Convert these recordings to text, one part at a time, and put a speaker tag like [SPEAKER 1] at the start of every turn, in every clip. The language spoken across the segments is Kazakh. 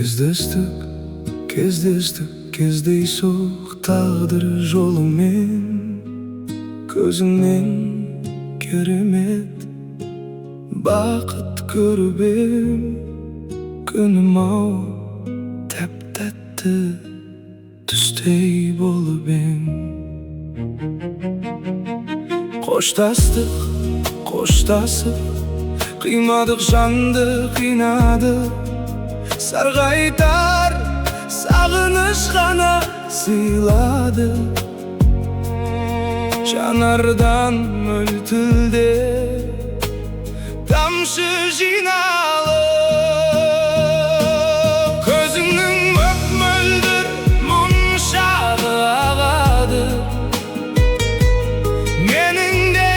[SPEAKER 1] Кездестік, кездестік, кездейсоқ тағдыр жолымен. Көзіңнен керемет бақыт көріп ем. Күнім ау, тәп тәтті түстей болып ем. Қоштастық, қоштасып қимадық, жанды қинадық. Сарғайтар сағыныш қана сыйлады. Жанардан мөлтілдеп тамшы жиналып. Көзіңнің мөп мөлдір моншағы ағады. Менің де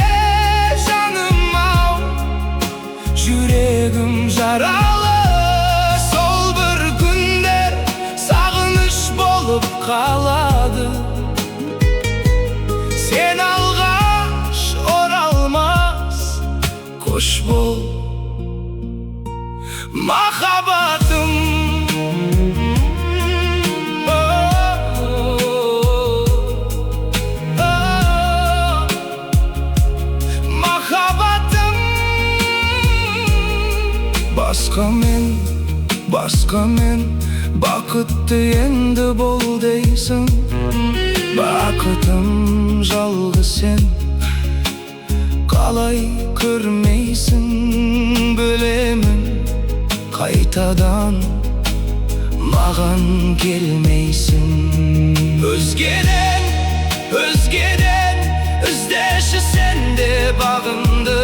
[SPEAKER 1] жаным ау, жүрегім жаралы. Сол бір күндер сағыныш болып қалады. Сен алғаш оралмас, қош бол, махаббатым. О, о, махаббатым. Басқамен, басқамен бақытты енді бол дейсің. Бақытым жалғыз сен, қалай көрмейсің? Білемін, қайтадан маған келмейсің. Өзгеден, өзгеден іздеші сен де бағыңды.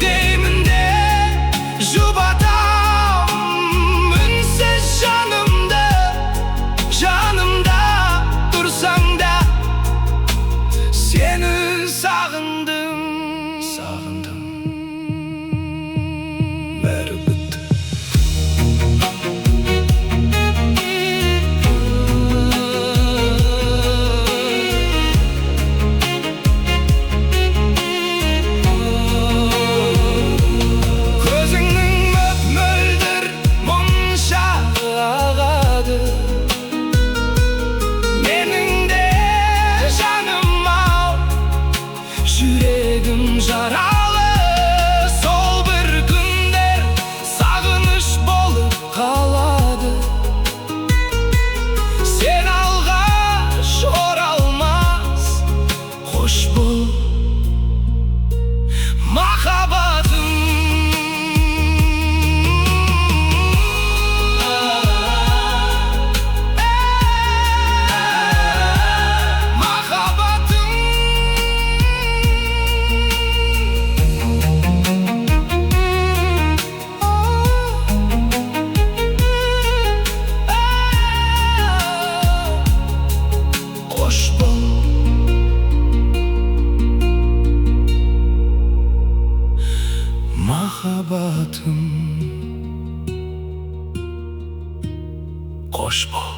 [SPEAKER 1] Деймін де жұбатам үнсіз жанымды. Жанымда тұрсаң да, сені сағындым, сағындым. Бәрі бітті. Көзіңнің мөп мөлдір моншағы ағады. Менің де жаным ау, жүрегім жаралы. Сол бір күндер сағыныш болып қалады. Сен алғаш оралмас, қош бол, махаббатым. Махаббатым. Қош бол, махаббатым. Қош бол.